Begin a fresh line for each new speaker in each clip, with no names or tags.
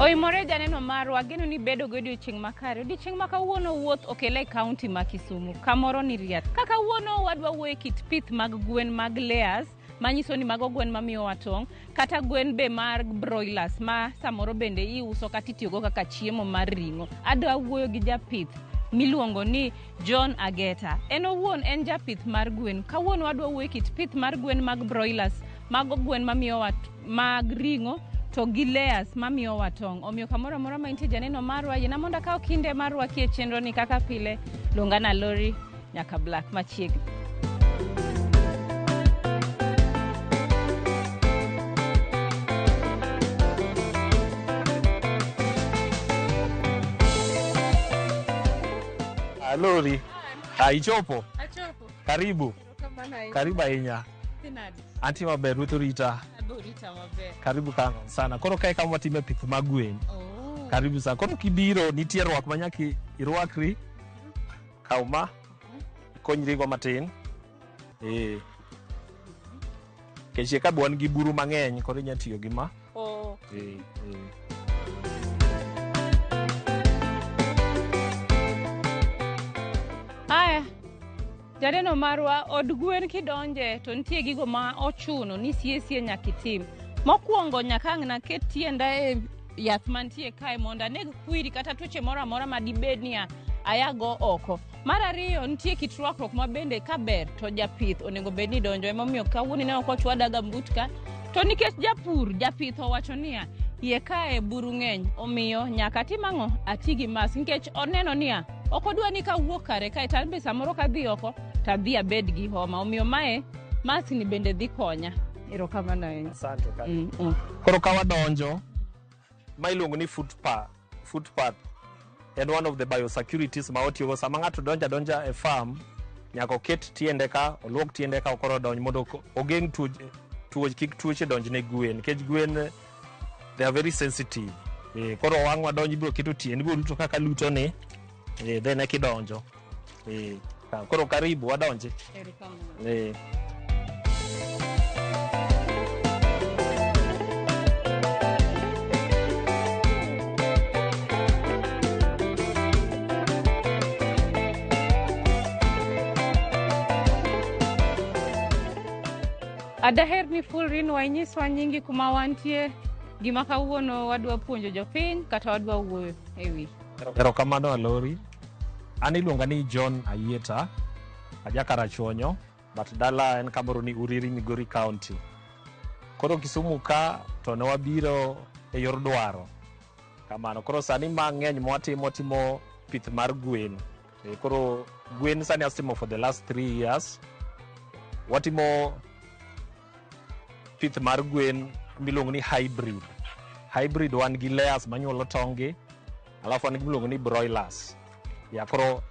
Oimore janeno marwa, ageno ni bedo gi odiochieng' makare. Odiochieng' ma kawuono wuoth okele e kaunti ma Kisumu, kamoro ni Riat. Ka kawuono wadwa wuoyo e kit pith mag gwen mag layers, manyiso ni mago gwen mamiyowa tong', kata gwen be mag broilers ma samoro bende iuso kata itiyogo kaka chiemo mar ring'o. Adwa wuoyo gi japith miluongo ni John Ageta. En owuon en japith mar gwen. Kawuono wadwa wuoyo e kit pith mar gwen mag broilers, mago gwen mamiyowa mag ring'o to gi layers mamiyowa tong'. Omiyo kamoro amora ma intie janeno marwa, yiena mondo akaw kinde mar rwaki e chenro ni kaka pile, luonga na Lori nyaka Black machiegni.
Lori. Ah, ichopo?
Achopo.
Karibu. Karibu ahinya. Antie maber, ruoth orita.
Orita maber.
Karibu ka sana. Koro kae kama watime pith mag gwen.
Oh.
Karibu sana. Koro kibiro nitie rwak ma nyaka irwakri. Kaw ma. Ikonyrigo matin. Eh. Nikech ka be wan gi buru mang'eny koro inya tiyo gi ma.
Oh.
Eh, eh.
Aya, janeno marwa, od gwen kidonje to nitie gigo ma ochuno ni sie sie nyaka itim. Mokwongo nyaka ang' naket tienda e yath mantie kae mondo aneg kwiri kata tuoche moro amora ma dibed ni ayago oko. Mar ariyo, nitie kit rwakruok ma bende ka ber to japith onego bed ni donjo. Emomiyo kawuono ineno ka ochwada gambut ka. To nikech japur, japith owacho niya, iye kae buru ng'eny, omiyo nyaka atim ang'o? Ati gi mask nikech oneno niya, ok odwa ni kawuok kare kae to an be samoro kadhi oko to adhi abed gi homa. Omiyo mae mask ni bende dhi konya. Erokamano ahinya.
Asante. Koro ka wadonjo, ma iluongo ni footpath, footpath en one of the biosecurities ma watiyogo sama ng'ato donjo adonja e farm nyaka oket tiende ka oluok tiende ka koro odonj mondo ogeng' tuoche kik tuoche donj ne gwen nikech gwen they are very sensitive. Koro wang' wadonj ibiro keto tiendi ibiro luto kaka luto ni then eka idonjo. Koro karibu wadonji.
Adaher ni fulrinwa inyiswa nyingi kuma wantie, gima kawuono wadwa puonjo jopiny kata wadwa wuoyo e wi.
Erokamano Alori. An iluonga ni John Ayieta, aja Karachuonyo, but dala en kamoro ni Uriri, Migori County. Koro Kisumu ka to ne wabiro e yor dwaro. Kamano. Koro sani mang'eny mwatimo timo pith mar gwen. Koro gwen sani asetimo for the last 3 years. Watimo pith mar gwen miluongo ni hybrid. Hybrid wan gi layers manyuolo tong' gi, alafu wan gi miluongo ni broilers. Ya koro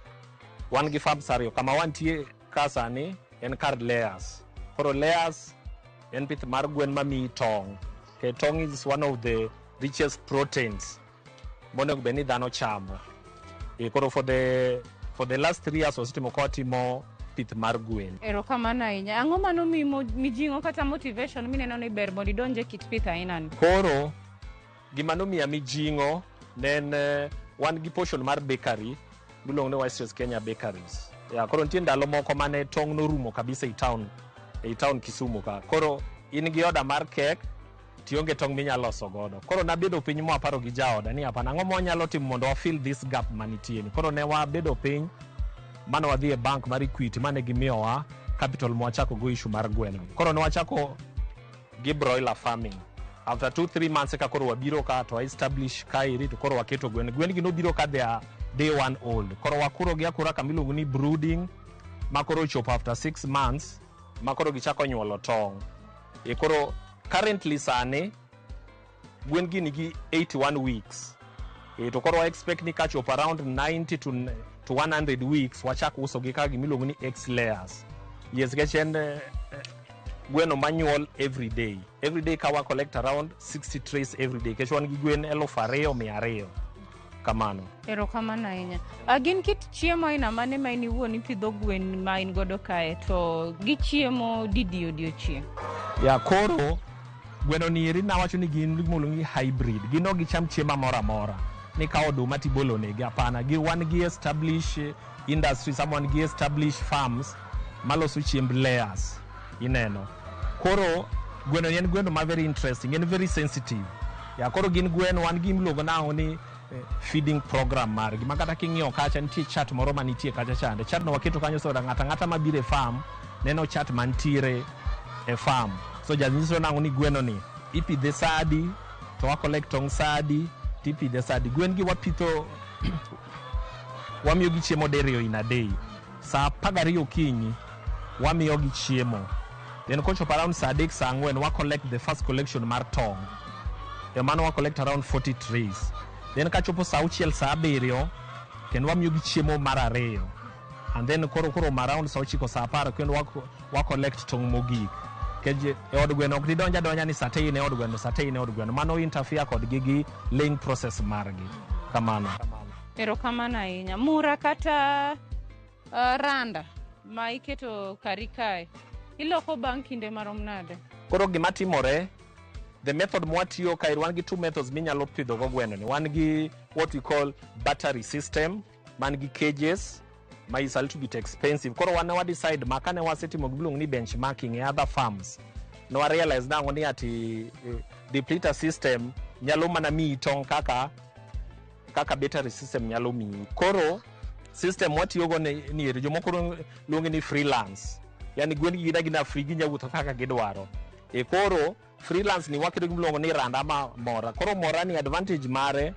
wan gi farms ariyo. Kama wantie ka sani en kar layers. Koro layers en pith mar gwen mamiyi tong'. Okay, tong' is one of the richest proteins monego bed ni dhano chamo. Koro for the last 3 years wasetimo ka watimo pith mar gwen.
Erokamano ahinya. Ang'o mano mijing'o kata motivation mineno ni ber mondo idonj e kit pith aina ni?
Koro gima nomiya mijing'o ne en wan gi portion mar bakery miluongo ni Waitrose Kenya Bakeries. Ya, koro nitie ndalo moko mane tong' norumo kabisa e town Kisumu ka. Koro in gi order mar cake tionge tong' minyalo loso godo. Koro nabedo piny mwaparo gi jaoda ni hapana, ang'o ma wanyalo timo mondo wa fill this gap manitie ni. Koro ne wabedo piny mane wadhi e bank mar Equity mane gimiyowa capital mwachako go issue mar gweno. Koro ne wachako gi broiler farming. After 2-3 months eka koro wabiro ka to establish kaeri to koro waketo gwen. Gwen gi nobiro ka they are day 1 old. Koro wakuro gi akura kama iluongo ni brooding ma koro ochopo after 6 months ma koro gichako nyuolo tong'. Koro currently sani gwen gi nigi 81 weeks. To koro wa expect ni kachopo around 90 to 100 weeks wachak uso gi kaka gimiluongo ni ex layers. Yes, nikech en gweno manyuol every day. Every day ka wa collect around 60 trays every day. Nikech wan gi gwen 2200. Kamano.
Erokamano ahinya. Gin kit chiemo aina mane ma in iwuon ipidho gwen ma in godo kae to gichiemo didi odiochieng'?
Ya, koro Gweno ni eri nawacho ni gin gimoluongo ni hybrid. Gin ok gicham chiemo moro amora. Ni kawo oduma tibolo negi, hapana. Gi wan gi establish industries ama wan gi establish farms maloso chiemb layers. Ineno. Koro gweno ni en gweno ma very interesting, en very sensitive. Ya koro gin gweno wan gi miluongo nang'o ni feeding program margi. Ma kata king'iyo kacha nitie chart moro manitie kacha chande. Chart no waketo kanyo so that ng'ato ang'ata mabiro e farm neno chart mantiere e farm. So janyiso nang'o ni gweno ni ipidhe sa adi, to wa collect tong' sa adi, tipidhe sa adi. Gwen gi wapitho wamiyo gi chiemo diriyo in a day. Sa 12 okinyi wamiyo gi chiemo. Then kochopo around sa 3 sa 4 wa collect the first collection mar tong'. E mano wa collect around 40 trays. Then kachopo sa 6 sa 7 kendo wamiyo gi chiemo mar ariyo. And then koro around sa 9 sa 10 kendo wa collect tong' mogik. Nikech e od gweno ok didonj adonja ni sa te in e od gweno, sa te in e od gweno. Mano interfere kodgi gi laying process margi. Kamano.
Erokamano ahinya. Mura kata randa ma iketo kari kae, iloko bang' kinde marom nade?
Koro gima timore, the method mwatiyo kae, wan gi two methods minyalo pidho go gweno ni. Wan gi what we call battery system, man gi cages, ma is a little bit expensive. Koro wan ne wa decide ma kane wasetimo gimiluongo ni benchmarking e other farms, ne wa realize nang'o ni ati depleter system nyalo mana miyi tong' kaka battery system nyalo miyi. Koro system mwatiyogo ni eri jomoko luonge ni freelance. Yani gwen gi gin agina free, ginya wuotho kaka gidwaro. E koro freelance ni waketo gimiluongo ni randa ma mora. Koro mora ni advantage mare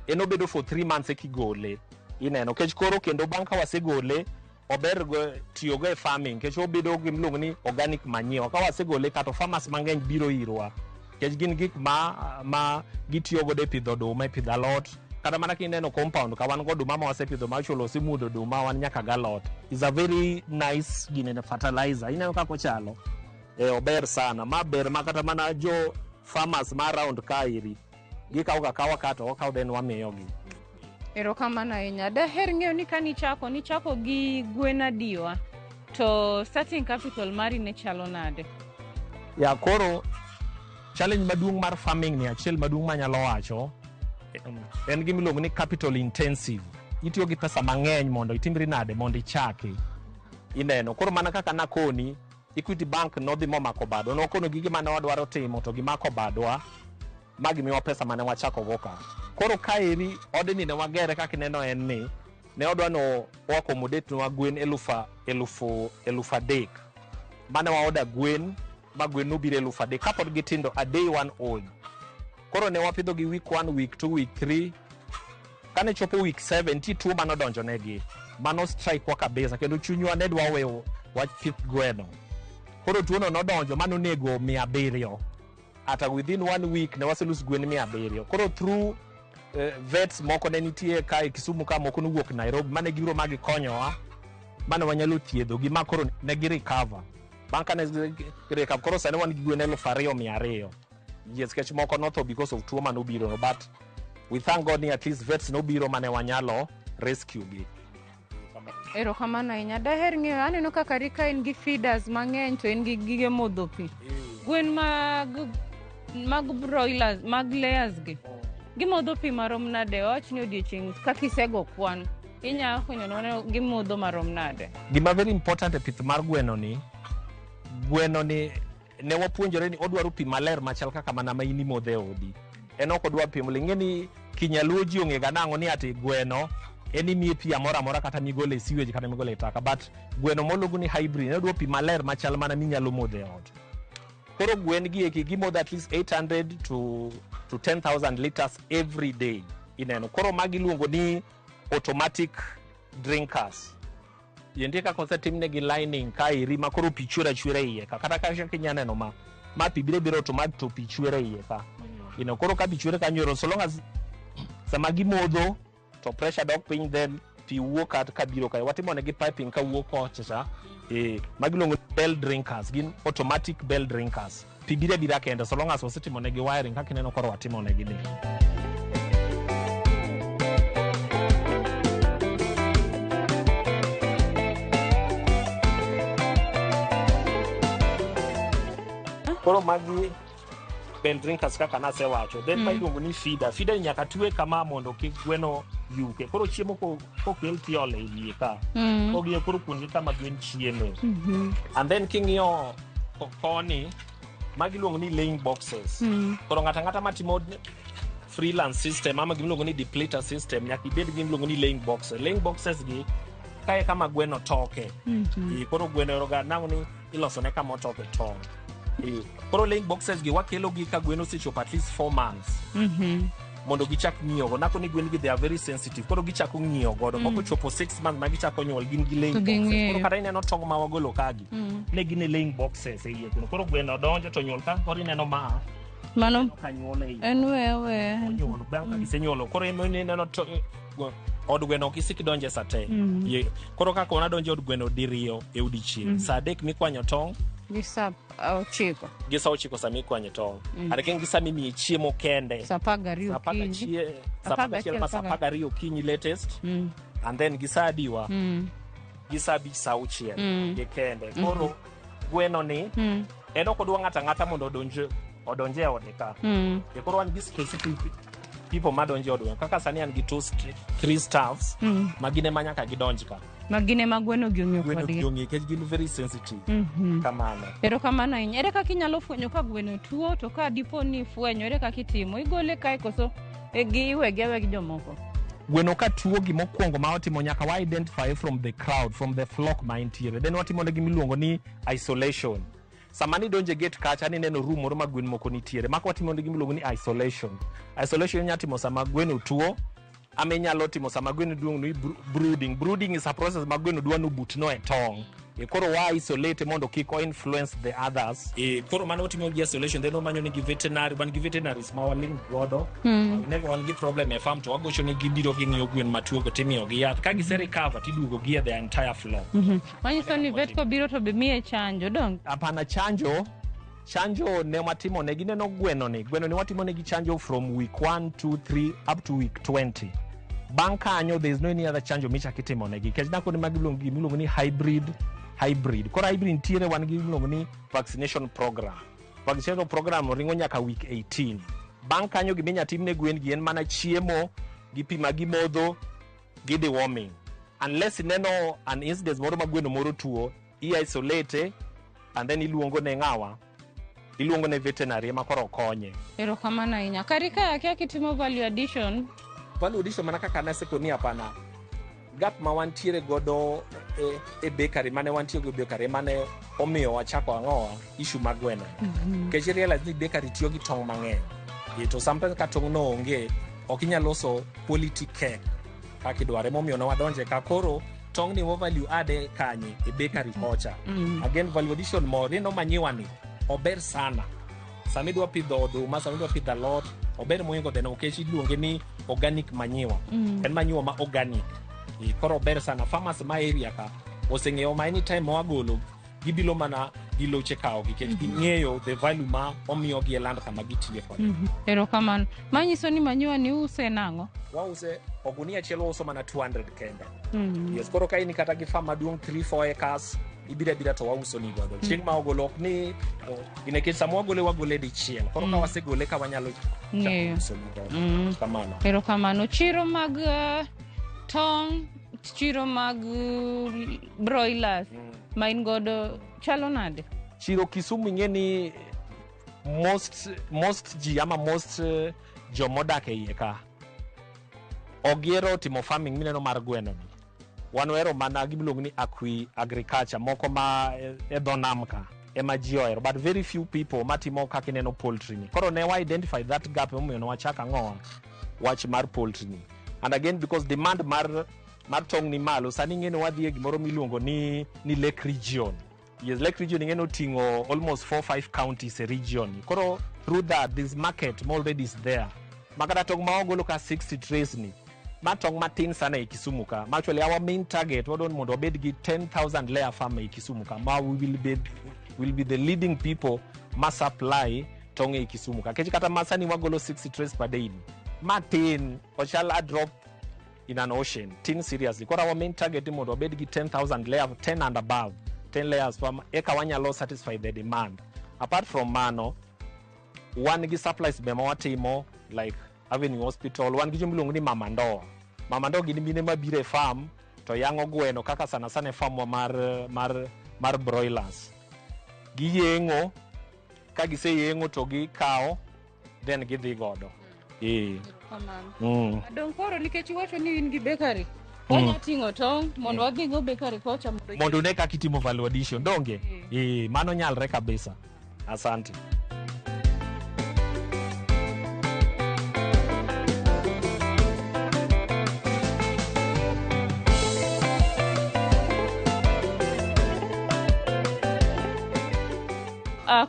en obedo for 3 months ekigole. Ineno, kech koro kendo bang' ka wasegole, ober go tiyogo e farming, kech obedo gimiluongo ni organic manure. Ka wasegole ka to farmers mang'eny biro irwa. Kech gin gik ma gitiyo godo e pidho oduma, e pidho alot. Kata mana kineno compound ka wan go oduma ma wasepidho ma actually osemuodo oduma, wan nyaka galot. Is a very nice gine fertilizer. Ineno kaka ochalo. Ober sana. Ma ber ma kata mana jo farmers ma around ka iri. Gikawo ga kawa ka to wakawo then wamiyogi.
Erokamano ahinya. Daher ng'eyo ni ka nichako gi gwen adiwa, to starting capital mari ne chalo nade?
Ya koro challenge maduong' mar farming ni achiel maduong' manyalo wacho en gima iluongo ni capital intensive. Itiyo gi pesa mang'eny mondo itimri nade mondo ichaki. Ineno, koro mana kaka nakoni, Equity Bank nodhi momako badwa. Nokono gi gima ne wadwaro timo to gimako badwa ma gimiwa pesa mane wachako go ka. Koro kaeri odni ne wagere kaka ineno en ni ne odwa no accommodate nwa gwen 3,000. Mane wa order gwen ma gwen nobiro 3,000 kapod gitindo a day 1 old. Koro ne wapidho gi week 1, week 2, week 3. Kane chopo week 7 nitie tuo manodonjo negi. Mano strike wa kabisa kendo chunywa ne dwa weyo wach pith gweno. Koro tuono nodonjo manonego 700. Ata within 1 week ne waselose gwen 700. Koro through vets moko ne nitie ka e Kisumu ka moko nowuok Nairobi mane gibiro ma gikonyowa mane wanyalo thiedho gi ma koro ne gi recover. Bang' kane gi recover koro sani wan gi gwen 2,200. Yes, kech moko notho because of tuo manobiro no, but we thank God ni at least vets nobiro mane wanyalo rescue gi.
Erokamano ahinya. Daher ng'eyo, aneno ka kari ka in gi feeders mang'eny to in gi gige modho pi. Gwen mag broilers, mag layers gi, gimodho pi marom nade? Wawach ni odiochieng' kaka isego kwan, inya fwenyo ni gimodho marom nade?
Gima very important e pith mar gweno ni, gweno ni ne wapuonjore ni odwaro pi maler machal kaka mana ma in imodho e odi. En ok odwar pi molil. Ing'e ni kinyaluo ji ong'e ga nang'o ni ati gweno en imiye pi amora amora kata migolo e sewage kata migolo e taka, but gweno moluongo ni hybrid ne odwaro pi maler machal mana minyalo modho e ot. Koro gwen gi eki gimodho at least 800 to 10,000 liters every day. Ineno. Koro magi iluongo ni automatic drinkers. Nitie kaka osetimnegi lining ka eri ma koro pi chwer achwera e iye ka. Kata ka inya neno ma pi biro biro automatic to pi chwer e iye ka. Ineno, koro ka pi chwer kanyo ero, so long as sama gimodho to pressure dok piny then pi wuok kat kabiro kae. Watimo negi piping ka wuok kocha cha. Magi iluongo ni bell drinkers, gin automatic bell drinkers. Pi biro abira kende so long as wasetimo negi wiring kaka ineno koro watimo negi ni. Koro magi Bell drinkers kaka nasewacho. Then ma iluongo ni feeder. Feeder ni nyaka twe kama mondo kik gweno yuke. Koro chiemo kokel tiole e wiye ka. Kogiyo koro kuonde kama gwen chieme. And then king'iyo koni, magi iluongo ni laying boxes. Koro ng'ato ang'ata matimo freelance system ama gimiluongo ni depleter system nyaka ibed gi gimiluongo ni laying boxes. Laying boxes gi kae kama gweno toke. Koro gweno ohero ga nang'o ni ilosone kama otoke tong'. Koro laying boxes gi wakelo gi ka gweno osechopo at least 4 months mondo gichak ng'iyo go. Nako ni gwen gi, they are very sensitive, koro gichako ng'iyo godo. Kochopo 6 months ma gichako nyuol, gin gi laying
To
boxes.
ging'eyo.
Koro kata ineno tong' ma wagolo kagi, ne gin e laying boxes e iye kuno. Koro gweno donjo to nyuol ka koro ineno ma
Mano
ka nyuol e iye.
En we we.
Onyuolo bang' ka gisenyuolo, koro ema ineno to od gweno ok isik donje sa te. Koro kaka wanadonjo e od gweno diriyo e odiechieng', sa 3 mikwanyo tong'
gi sa 9.
Gi sa 9 sama ikwanyo tong'. Areken gi sama imiye chiemo kende.
Sa 12
Sa apar
okinyi.
sa 11 ma sa 12 okinyi latest. And then gi sa adiwa? Gi sa 5, sa 6 gi kende. Koro gweno ni en ok odwa ng'ato ang'ata mondo odonj e ode ka. E koro wan gi specific people madonjo e od gweno. Kaka sani an gi two three staffs ma gin ema nyaka gidonj ka.
Ma gin ema gweno gi ong'iyo
Gweno
kodgi.
gi ong'e nikech gin very sensitive. Kamano.
Erokamano ahinya. Ere kaka inyalo fwenyo ka gweno tuo, to ka dipo ni ifwenyo, ere kaka itimo? Igole kae koso gi iwegi aweya gi jomoko?
Gweno ka tuo, gimokwongo ma watimo, nyaka wa identify from the crowd, from the flock ma entiere. Then watimo ne gimiluongo ni isolation. Sama nidonjo e gate kacha, nineno room moro ma gwen moko nitiere mako, watimo ne gimiluongo ni isolation. Isolation inyalo timo sama gweno tuo, ama inyalo timo sama gweno iluongo ni brooding. Brooding is a process ma gweno dwa nobutno e tong'. Koro wa isolate mondo kik o influence the others. Koro mano watimo gi isolation, then wamanyo negi veterinary. Wan gi veterinaries ma walink godo. Whenever wan gi problem e farm, to wagocho ne gibiro, ging'iyo gwen matuo go, timiyo gi yath. Ka gise recover, tiduogo gi e the entire flock.
Manyiso ni vet kobiro to be miye chanjo dong?
Hapana, chanjo ne watimo ne gineno gweno ni. Gweno ni watimo negi chanjo from week 1, 2, 3 up to week 20. Bang' kanyo there is no any other chanjo michako itimo negi, nikech nakoni magi iluongo ni hybrid. Hybrid, koro hybrid nitiere, wan gi iluongo ni vaccination program. Vaccination program ringo nyaka week 18. Bang' kanyo giminya tim ne gwen gi en mana chiemo gi pi ma gimodho gi deworming, unless ineno an incident moro ma gweno moro tuo, i isolate and then iluongo ne ng'awa, iluongo ne veterinary ema koro konye.
Erokamano ahinya. Kari ka akia kitimo value addition.
Value addition, mana kaka nasekoni, hapana, gap ma wantiere godo e bakery mane wantie go e bakery mane omiyo wachako ang'owa issue mag gweno, nikech mm realize ni bakery tiyo gi tong' mang'eny. To sometimes ka tong' no onge, ok inyal loso quality cake kaka idwaro. Emomiyo ne wadonje ka. Koro tong' ni wa value add e kanye? E bakery kocha. Again, value addition moro ineno manyiwa ni ober sana sama idwa pidho oduma, sama idwa pidho alot, ober mohingo dheno nikech iluonge ni organic manyiwa. En manyiwa ma organic. Koro ober sana. Farmers ma area ka oseng'eyo ma anytime ma wagolo, gibilo mana gi loche kawo gi, nikech ging'eyo the value ma omiyogi e land kama gitiye kode.
Erokamano. Manyiso ni manyiwa ni use nang'o?
Wause ogunia achiel, wauso mana 200 kende. Yes, koro ka in kata gi farm maduong', 3 4 acres, ibiro abira to wauso ni godo. Chieng' ma ogolo ok ni nikech sama wagole, wagole dichiel. Koro ka wasegole ka wanyalo chako
Ng'eyo.
uso ni godo. Kamano.
Erokamano. Chiro mag tong', chiro mag broilers ma in godo chalo nade?
Chiro Kisumu, ing'e ni most ji ama most jomodak e iye ka ok gihero timo farming mineno mar gweno ni. Wan wahero mana gimiluongo ni aqui agriculture moko ma e dho nam ka ema ji ohero, but very few people matimo kaka ineno poultry ni. Koro ne wa identify that gap, emomiyo ne wachako ang'owa wach mar poultry ni. And again, because demand mar tong' ni malo sani, ing'e ni wadhi e gimoro miluongo ni Lake Region. Yes, Lake Region ing'e ni oting'o almost 4 5 counties e region ni. Koro through that, this market ma already is there, makata tong' ma wagolo ka 60 trays ni, ma tong' matin sana e Kisumu ka. Ma actually our main target, wadwa ni mondo wabed gi 10,000 layer farm e Kisumu ka, ma we will be the leading people ma supply tong' e Kisumu ka. Nikech kata ma sani wagolo 60 trays per day ni, matin, ochal a drop in an ocean, tin seriously. Koro our main target ni mondo wabed gi 10,000 layer, 10 and above 10 layers farm, eka wanyalo satisfy the demand. Apart from mano, Wan gi supplies be ma watimo like Avenue Hospital, wan gi jomiluongo ni mama ndoa. Mama ndoa gin mine mabiro e farm to yang'o gweno kaka sana sana e farm wa mar broilers. Giyeng'o, ka giseyeng'o to gikawo then gidhi godo.
Kamano. Dong koro nikech iwacho ni in gi bakery, wanya ting'o tong' mondo wadhi go bakery kocha
mondo une kaka itimo value addition, donge? Mano nyalre kabisa. Asante.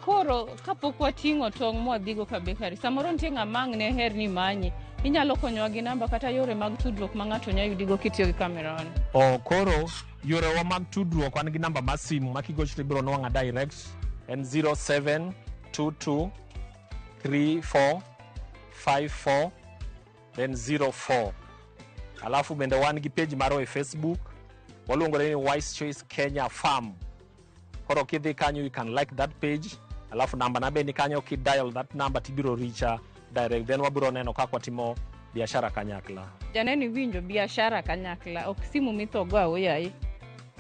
Koro kapok wating'o tong' mwadhigo ka bakery, samoro nitie ng'ama ang' ne her ni manyi, inyalo konyowa gi namba kata yore mag tudruok ma ng'ato nyalo yudigo kitiyo gi kamera wani.
Koro yorewa mag tudruok wan gi namba mar simu ma kigocho to ibiro nwang'a direct en 0722 34 54 then 04. Alafu bende wan gi page marwa e Facebook waluongore ni Wise Choice Kenya Farm. Koro kidhi kanyo you can like that page. Alafu namba na be ni kanyo, ki dial that number tibiro richa direct, then wabiro neno kaka watimo biashara kanyakla.
Janeno iwinjo biashara kanyakla, ok simu mithogo aoyaye.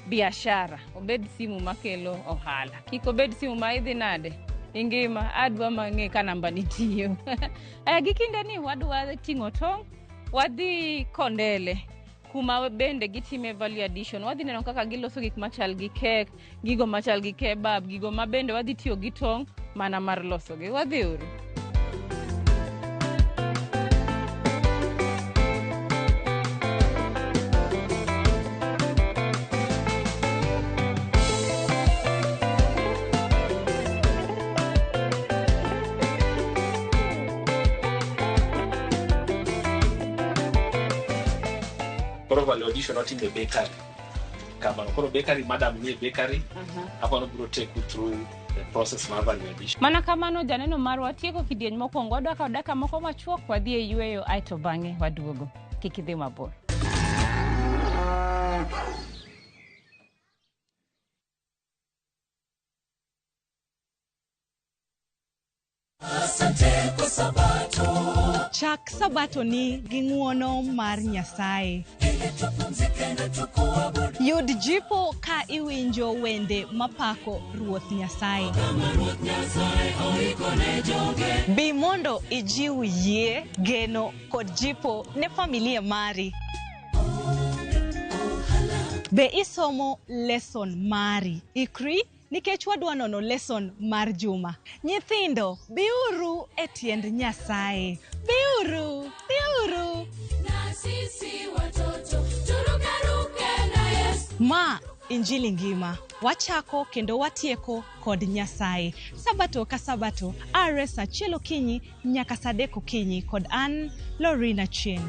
Biashara, obed simu makelo ohala. Kik obed simu ma idhi nade? Ingima, adwa mang'e ka namba ni tiyo. Gi kinde ni wadwa ting'o tong', wadhi Kondele kuma bende gitime value addition. Wadhi neno kaka giloso gik machal gi cake, gigo machal gi kebab, gigo ma bende wadhi tiyo gi tong' mana mar losogi. Wadhi uru.
Koro value addition watimo e bakery. Kamano. Koro bakery, madam nie bakery. Apano biro take you through the process mar value addition.
Mana kamano janeno marwa tieko kidieny mokwongo, wadwa kawo dakika moko machuok wadhi e yweyo aeto bang'e waduogo. Kik idhi mabor.
Chak sabato ni gi ng'uono mar Nyasaye. Yud jipo ka iwinjo wende mapako Ruoth Nyasaye. Bi mondo ijiw yie, geno kod jipo ne familia mari. Be isomo lesson mari? Ikri nikech wadwa nono lesson mar juma. Nyithindo, biuru e tiend Nyasaye. Biuru, biuru.
Na sisi watoto turukaruke na Yesu.
Ma Injili ngima. Wachako kendo watieko kod Nyasaye. Sabato ka sabato, are saa achiel okinyi nyaka saa adek okinyi kod an Lorina Chieng.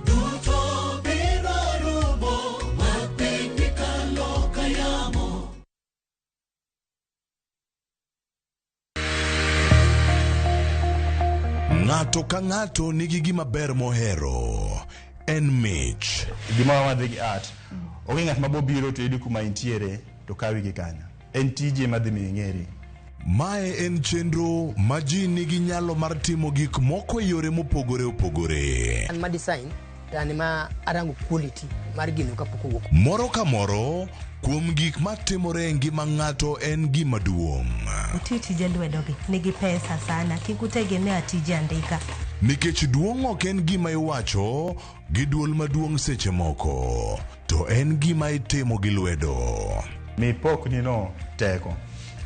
Ng'ato ka ng'ato nigi gima ber mohero. En mich.
Gima wadhi gi art. Onge ng'at mabobiro to yudi kuma intiere to kawi gi kanyo. En tije madhi miyo ing'eri.
Mae en chenro ma ji nigi nyalo mar timo gik moko e yore mopogore opogore.
An ma design to an ma arango quality mar gino kapok owuok.
Moro ka moro kuom gik matimore e ngima ng'ato en gima duong'.
Uti tije lwedogi nigi pesa sana, kik utegemea tije andika.
Nikech duong' ok en gima iwacho gi duol maduong' seche moko, to en gima itimo gi lwedo.
Mi pokni no teko.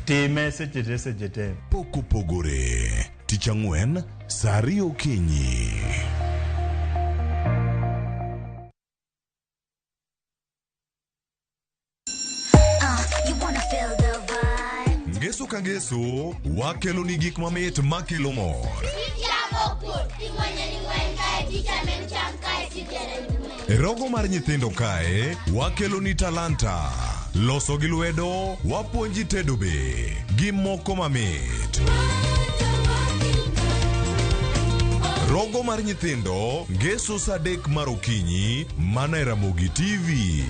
Time seche te seche te.
Pok opogore. Tich ang'wen, saa ariyo okinyi. Ngeso ka ngeso, wakelo ni gik mamit makelo mor. E rogo mar nyithindo kae, wakelo ni talanta. Loso gi lwedo, wapuonji tedo be, gi moko mamit. Rogo mar nyithindo, ngeso saa adek mar okinyi, mana e Ramogi TV.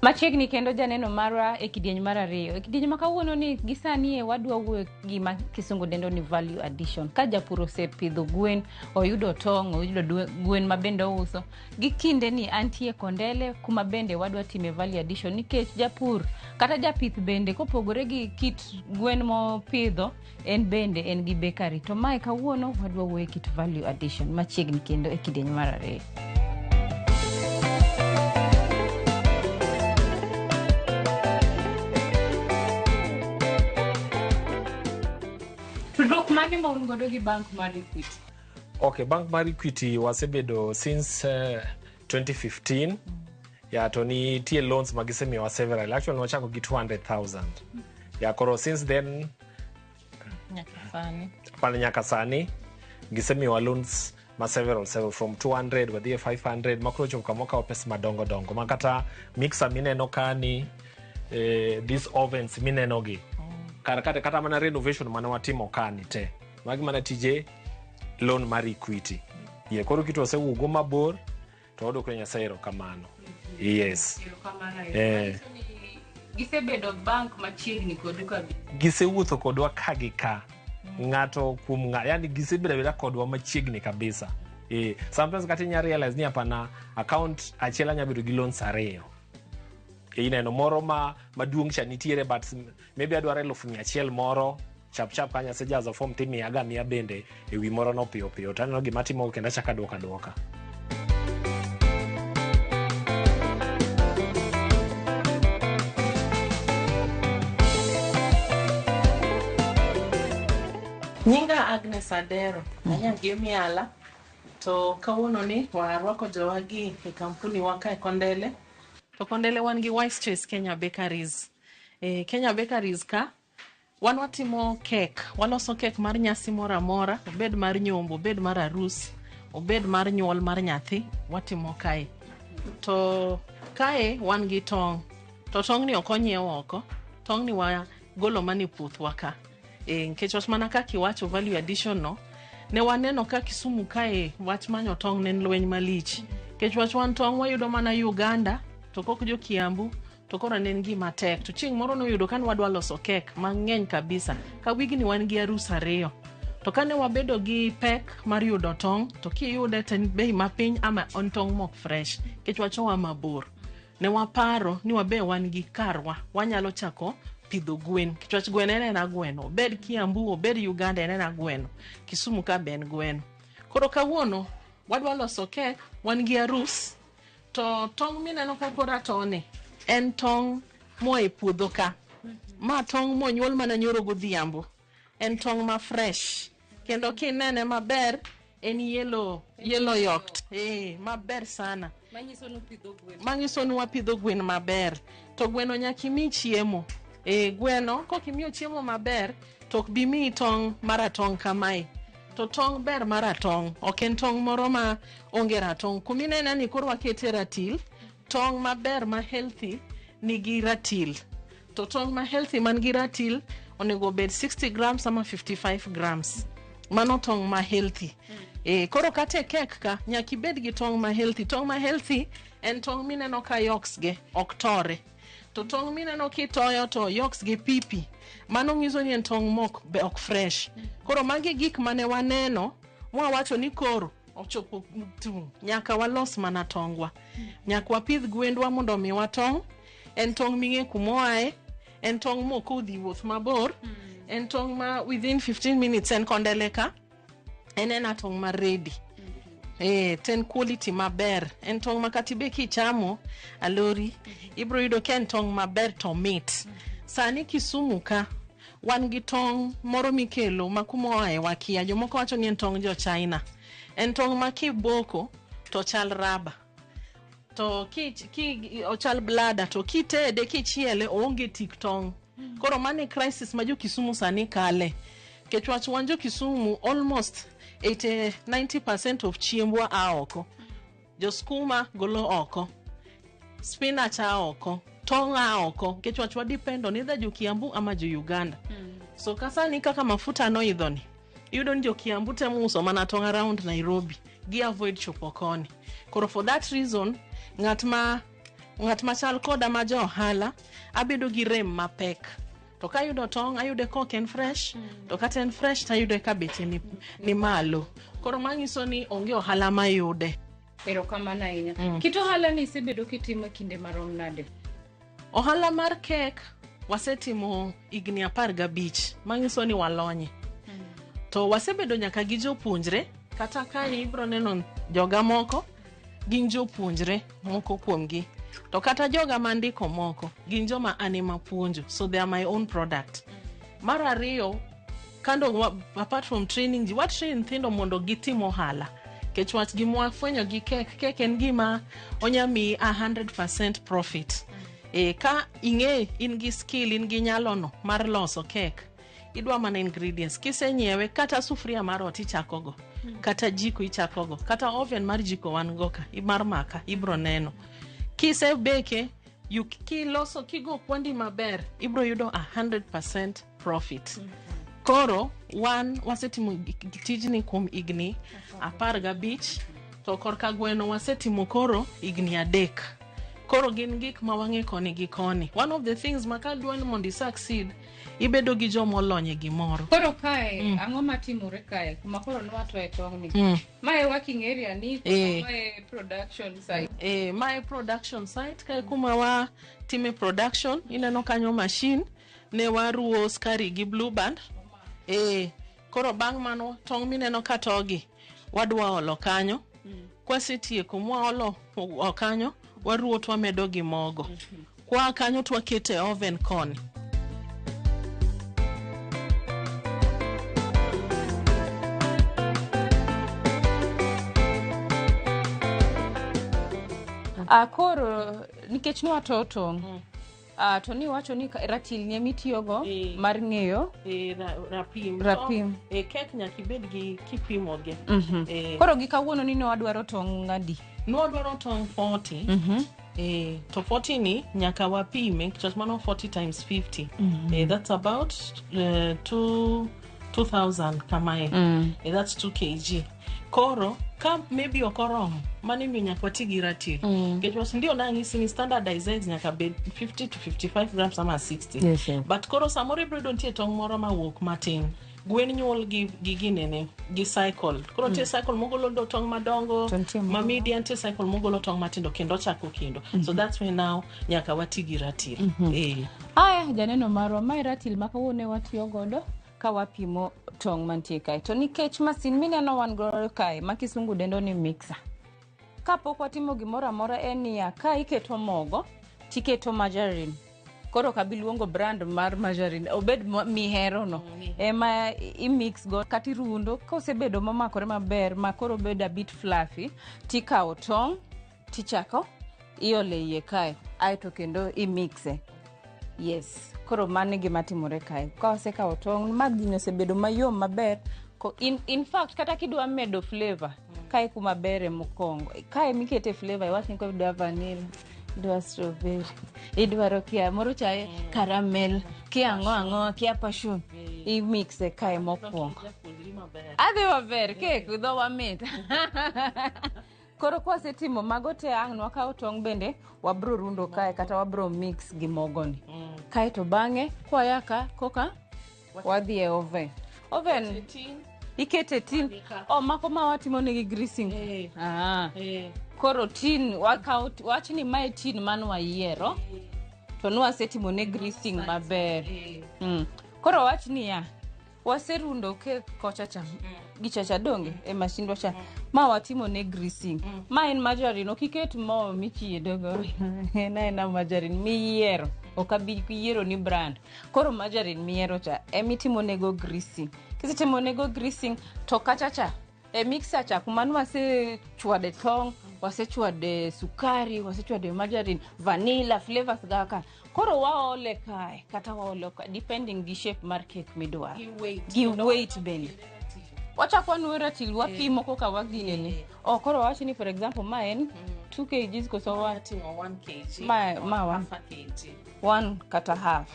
Machiegni kendo janeno marwa e kidieny mar ariyo. E kidieny ma kawuono ni gi sani e wadwa wuoyo gima kisungu dendo ni value addition. Ka japur osepidho gwen, oyudo tong', oyudo gwen ma bende ouso. Gi kinde ni antie Kondele kuma bende wadwa time value addition nikech japur kata japith bende kopogore gi kit gwen mopidho en bende en gi bakery. To mae kawuono wadwa wuoyo e kit value addition machiegni kendo e kidieny mar ariyo. Tudruok mane ma un godo gi bank mar Equity?
Okay, bank mar Equity wasebedo since 2015. Ya to nitie loans ma gisemiyowa several. Actually wachako gi 200,000. Ya koro since then
Nyaka sani.
pana nyaka sani gisemiyowa loans ma several from 200 wadhi e 500 makoro ochopo kama wakawo pesa madongo dongo ma kata mixer mineno kani, these ovens mineno gi kar kata mana renovation mane watimo kani te magi mana tije loan mar Equity. Ye koro kitu osewuogo mabor to wadwoko ne Nyasaye erokamano. Yes.
Gisebedo bank machiegni kodu kabisa.
Gisewuotho kodwa ka gi ka ng'ato kuom ng'ato, yani gisebedo abeda kodwa machiegni kabisa. Sometimes kata inya realize ni hapana, account achiel anya bedo gi loans ariyo. Ineno moro ma maduong' cha nitiere, but maybe adwaro 100,000 moro chap chap kanyo asejazo form timiya ga miya bende e wi moro no piyo piyo to aneno gima timo kendo achako aduoka aduoka.
Nyinga Agnes Adero, anyagi Miala. To kawuono ni warwako jowagi e kampuni wa kae Kondele. To Kondele wan gi Wise Choice Kenya Bakeries. Kenya Bakeries ka wan watimo kek, waloso kek mar nyasi moro amora, obed mar nyombo, obed mar arus, obed mar nyuol mar nyathi, watimo kae. To kae wan gi tong'. To tong' ni ok onyiew oko, tong' ni wagolo mana e puothwa ka. Nikech wach mana kaka iwacho value addition no, ne waneno ka Kisumu kae wach manyo tong' ne en lweny malich. Nikech wach wan tong' wayudo mana Uganda, to kok jo Kiambu, to koro ne en gima tek. To chieng' moro noyudo ka ne wadwa loso kek mang'eny kabisa. Ka wigni wan gi arus ariyo. To kane wabedo gi pek mar yudo tong', to kiyude to en bei mapiny ama en tong' mok fresh. Nikech wach oa mabor. Ne waparo ni wabe wan gi karwa, wanyalo chako pidho gwen. Nikech wach gweno en ena gweno. Obed Kiambu, obed Uganda en ena gweno. Kisumu ka be en gweno. Koro kawuono wadwa loso kek, wan gi arus. To tong' mineno ka koro atone en tong' moa e puodho ka. Ma tong' monyuol mana nyoro godhiambo. En tong' ma fresh. Kendo kinene maber en yellow, yellow yolked. Maber sana.
Manyiso ni upidho gwen.
Manyiso ni wapidho gwen maber. To gweno nyaka imi chiemo. Gweno kok imiyo chiemo maber to ok bi miyi tong' maratong' kamae. To tong' ber maratong', ok en tong' moro ma onge ratong'. Kuminene ni koro wakete ratil, tong' maber ma healthy nigi ratil. To tong' ma healthy man gi ratil onego bed 60 grams ama 55 grams. Mano tong' ma healthy. Koro kata e kek ka nyaka ibed gi tong' ma healthy. Tong' ma healthy en tong' mineno ka yolks ge ok tore. To tong' mineno kitoyo to yolks ge pipi. Mano nyiso ni en tong' mok be ok fresh. Koro magi gik mane waneno mwawacho ni koro ochopo tung' nyaka walos mana tongwa. Nyaka wapidh gwendwa mondo omiwa tong'. En tong' ming'e kumoae, en tong' mok odhi wuoth mabor, en tong' ma within 15 minutes en Kondele ka, en ena tong' ma ready. To en quality maber. En tong' ma kata ibe kichamo alori, ibro yudo ka en tong' maber to mit. Sani Kisumu ka wan gi tong' moro mikelo ma kumoae wakia. Jomoko wacho ni en tong' jo China. En tong' ma kiboko to chal raba. To ki ochal blada to kitede kichiele oonge tik tong'. Koro mano e crisis ma jo Kisumu sani kale. Nikech wach wan jo Kisumu almost 80-90% of chiembwa a oko. Jo skuma golo oko. Spinach a oko. Tong' a oko. Nikech wach wa depend on either jo Kiambu ama jo Uganda. So kasani kaka mafuta noidho ni, iyudo ni jo Kiambu temo uso mana tong' around Nairobi. Gi avoid chopo koni. Koro for that reason, ng'at ma ng'at machal koda ma ja ohala, abedo gi rem mapek. To kayudo tong', ayude kok en fresh, to kata en fresh tayude ka beche ni malo. Koro manyiso ni onge ohala mayude.
Erokamano ahinya. Kit ohala ni isebedo kitimo e kinde marom nade?
Ohala mar kek wasetimo higni 15, manyiso ni walonye. To wasebedo nyaka gi jopuonjre, kata kae ibro neno joga moko gin jopuonjre moko kuomgi. To kata joga mandiko moko gin joma an ema puonjo, so they are my own product. Mar ariyo, kando apart from training ji, watrain nyithindo mondo gitim ohala. Nikech wach gima wafwenyo gi kek, kek en gima onya miyi 100% profit. Ka ing'e in gi skill, in gi nyalo no mar loso kek, idwa mana ingredients. Kisenyiewe kata sufuria mar ot ichako go, kata jiko ichako go, kata oven mar jiko wan go ka, mar maka ibro neno. Kisebeke, kiloso kigo kwandi maber, ibro yudo 100% profit. Koro wan wasetimo tijni kuom higni 15, to korka gweno wasetimo koro higni 3. Koro gin gik ma wang'e koni gi koni. One of the things ma kadwa ni mondo i succeed, ibedo gi joma olony e gimoro.
Koro kae, ang'o matimore kae? Kuma koro nwatoe tong' ni. Mae working area ni, mae production site.
Mae production site, kae kuma wa time production, ineno kanyo machine, ne waruwo skari gi blue band. Koro bang' mano tong' mineno ka togi, wadwa olo kanyo. Kwasetieko mwaolo kanyo, waruwo to wamedo gi mogo. Kwa kanyo to wakete e oven koni.
Koro nikech nwato tong', to niwacho ni ratil ni emitiyogo mar ng'eyo
Rapim.
Rapim.
Kek nyaka ibed gi kipimo gi.
Koro gi kawuono ni ne wadwaro tong' adi?
Nwadwaro tong' 40. To 40 ni nyaka wapime, nikech mano 40 times 50. That's about 2000 kamae. That's 2 kg. Koro ka maybe ok oromo, mano imiyo nyaka wati gi ratil. Nikech was ndio nang'isi ni standardized eggs nyaka bed 50 to 55 grams ama 60.
Yes.
But koro samoro ibiro yudo nitie tong' moro mawuok matin. Gwen nyuol gi ginene, gi cycle. Koro nitie cycle mogolo do tong' madongo,
To nitie
ma medium, nitie cycle mogolo tong' matindo kendo ochako kendo. So that's why now nyaka wati gi ratil.
Aya, janeno marwa, mae ratil ma kawuono watiyo godo ka wapimo tong' mantie kae. To nikech masin mineno wan godo kae, ma kisungu dendo ni mixer. Kapok watimo gimoro amora en niya, ka iketo mogo, tiketo margarine. Koro ok abi luongo brand mar margarine, obed mihero no. Ema i-mix go kata irundo, kosebedo momakore maber ma koro obedo a bit fluffy, tikawo tong' tichako iole iye kae, aeto kendo imixe. Yes, koro mano e gima timore kae. Ka wasekawo tong' ma gini osebedo mayom maber, in fact kata kidwa medo flavor, kae kuma bere mokwongo. Kae mikete flavor, iwach ni idwa vanilla, idwa strawberry, idwaro kia moro cha caramel, kia ang'o ang'o, kia passion, imixe kae mokwongo. Adhi maber, kek dhowa mit. Koro kwasetimo mago te, ang' wakaw tong' bende wabro rundo kae kata wabro mix gi mogoni. Kae to bang'e kwaya ka koka wadhi e oven. Oven ikete tin. Oh, mako ma watimo negi greasing. Koro tin wakaw, wach ni mae tin man wayiero to nwasetimo ne greasing maber. Koro wach niya, waserundo kek kocha cha gicha cha donge e mashindwa cha ma watimo ne greasing. Ma en margarine, ok iket mo michiedogo, en aena margarine miyiero, ok abi yiero ni brand. Koro margarine miyiero cha emitimo nego greasing. Kisetimo nego greasing to kacha cha e mixer cha kuma nwasechwade tong', wasechwade sukari, wasechwade margarine, vanilla flavors gaka, koro waole kae kata waolo kae depending gi shape mar cake midwaro gi weight bende wachako wanuo ratil wapimo koka waginene. Oh, koro wawach ni for example ma en 2 kgs koso wa
Timo 1 kg.
Ma one.
Half a kg.
1 kata half.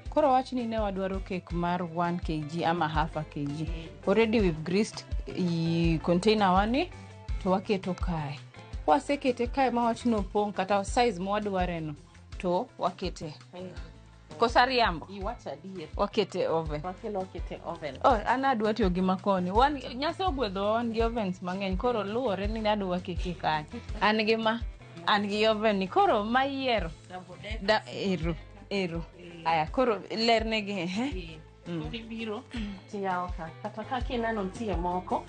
Koro wach ni ne wadwaro cake mar 1 kg ama half a kg. Already we've greased i container wani to waketo kae. Kwasekete kae ma wach nopong' kata size mwadwareno to wakete. Koso ariambo?
Iwacho adier.
Wakete oven.
Wakelo wakete oven.
Oh, an adwa tiyo gi makoni. Wan Nyasaye ogwedhowa wan gi ovens mang'eny koro luwore ni adwa keke kanye. An gi ma, an gi oven ni koro mayiero. Da, ero, ero. Aya, koro lernegi ehe.
Koro ibiro tiyawo ka. Kata ka kineno nitie moko.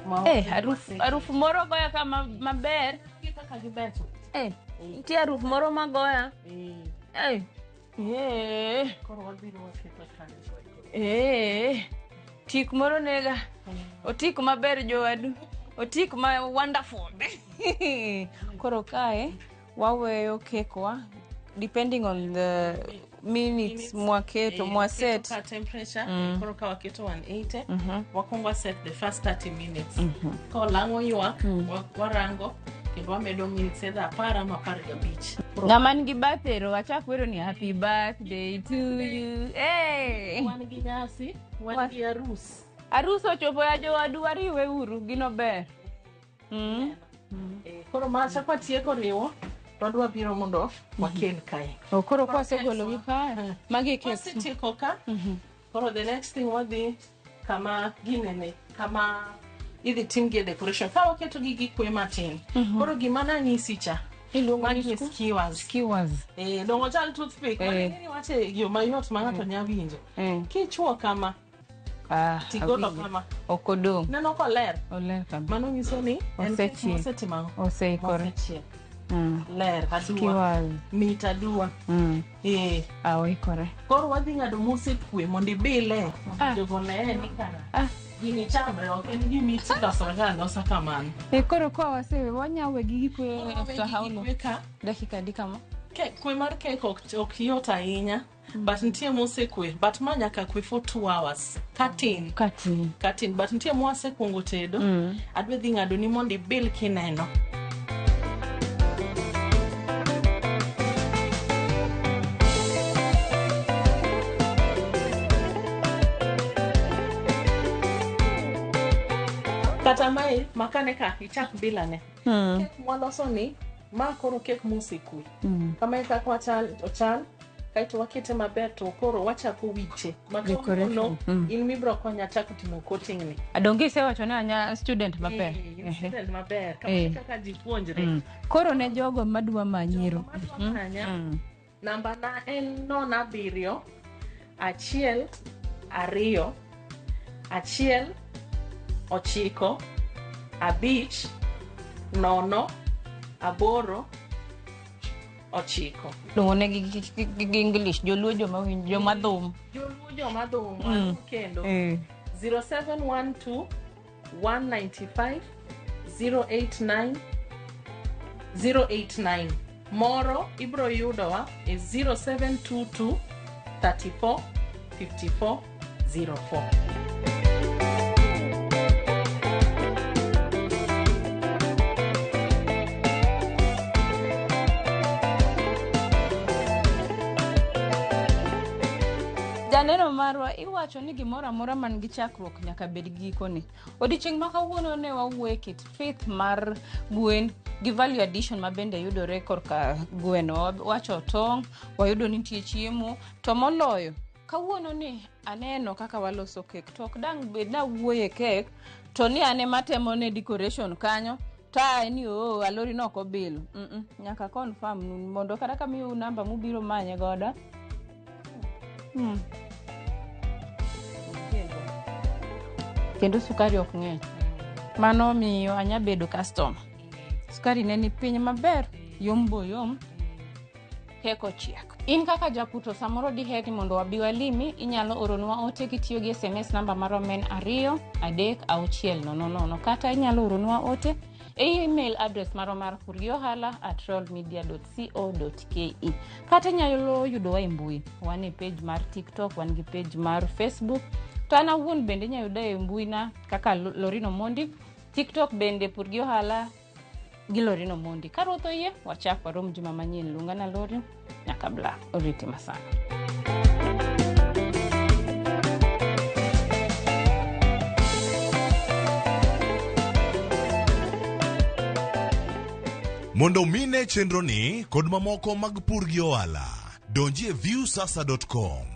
Ma
Eh, harufu moro goya ka maber.
Kaka gibecho.
Eh, nitie harufu moro magoya. Eh. Eh.
Koro wabiro waketo kanyo.
Eh. Tik moro nega. Otik maber jowadu. Otik ma wonderful. Koro kae waweyo kekwa depending on the minutes mwaketo mwaset.
Ka temperature koro ka waketo 180 wakwongo set the first 30 minutes. Ka olang'o ywak warango kendo wamedo minutes either 10 ama 15.
Ng'ama nigi birthday ro wachak wero ni happy birthday to you. Hey!
Wan gi nyasi, wan gi arus.
Arus ochopo ya jowadu wariwe uru gino ber.
Koro macha kwatieko riwo wadwa biro mondo wakel kae.
Oh, koro kwasegolo gi kae magi cakes.
Kwasetieko ka, koro the next thing wadhi kama ginene, kama idhi timgie decoration. Ka waketo gi gikwe matin. Koro gima nanyisi cha,
Iluongo ni
magi skewers.
Skewers.
Dongo chal toothpick. Mano ing'eni wache e yo mayot ma ng'ato nya winjo. Kichuo kama, tigolo kama.
Ok odong'.
Neno koler.
Oler kabisa.
Mano nyiso ni en cake
Osechiek.
mosetimo ang'o?
Oseikore.
Mosechiek. Ler aduwa.
Skewers.
Mit aduwa.
Oikore.
Koro wadhi ng'ado mosekwe mondo ibile. Jogo ne ni kara. Gini chamre ok en gima iloso ga alosa kamano.
Koro kwa wasewe wanyawe gi gikwe after how long?
Kwe ka.
Dakika adi kama?
Kwe mar kek ok yot ahinya. But nitie mosekwe. But ma nyaka kwe for 2 hours. Katin.
Katin.
Katin. But nitie mwasekuongo tedo. Adwa dhi ng'ado ni mondo ibil kineno. Kata mae makane ka ichak bilane. Kek mwaloso ni ma koro kek mosekwe. Kama e kaka ochal kaeto wakete maber to koro wachako wiche.
Decoration.
In mibro konya chako timo coating ni.
Adonge isewacho ni anya student maber.
In student maber. Kama e kaka ji puonjre.
Koro ne jogo madwa manyiro.
Madwa manya. Namba na en 07 1 2 1 9 5 0 8 9.
Luongo ne gi English, joluo joma winjo, joma dhum.
Joluo joma dhum kendo. 0712 195 089 089. Moro ibro yudowa e 0722 34 54 04.
Janeno marwa iwacho ni gimoro amora man gi chakruok nyaka bed gikone. Odiochieng' ma kawuono ne wawuoye kit pith mar gwen gi value addition ma bende yudore korka gweno. Wacho tong', wayudo ni nitie chiemo, to moloyo kawuono ni aneno kaka waloso kek. To ok dang' bed nawuoye kek to ni an ema temo ne decoration kanyo tae ni oo alori no ok obilo. Nyaka confirm nu mondo kata kamiyou namba mubiro manye godo. Kendo sukari ok ng'eny. Mano miyo anya bedo customer. Sukari ne ni piny maber, yom bo yom, kek ochiek. In kaka japuto samoro diher ni mondo wabi walimi, inyalo oronwa ote kitiyo gi SMS namba marwa ma en 2 3 6 0 0 kata inyalo oronwa ote e email address marwa mar purgiohala@royalmedia.co.ke. Kata inyalo yudowa e mbui, wan e page mar TikTok, wan gi page mar Facebook. To an awuon bende inyalo yuda e mbui na kaka Lorino Mondi, TikTok bende Pur gi Ohala gi Lorino Mondi. Ka Ruoth oyie, wachak warom juma manyien. Luonga na Lori, nyaka bla, oriti masana.
Mondo mine chenro ni kod mamoko mag pur gi ohala, donji e viusasa.com.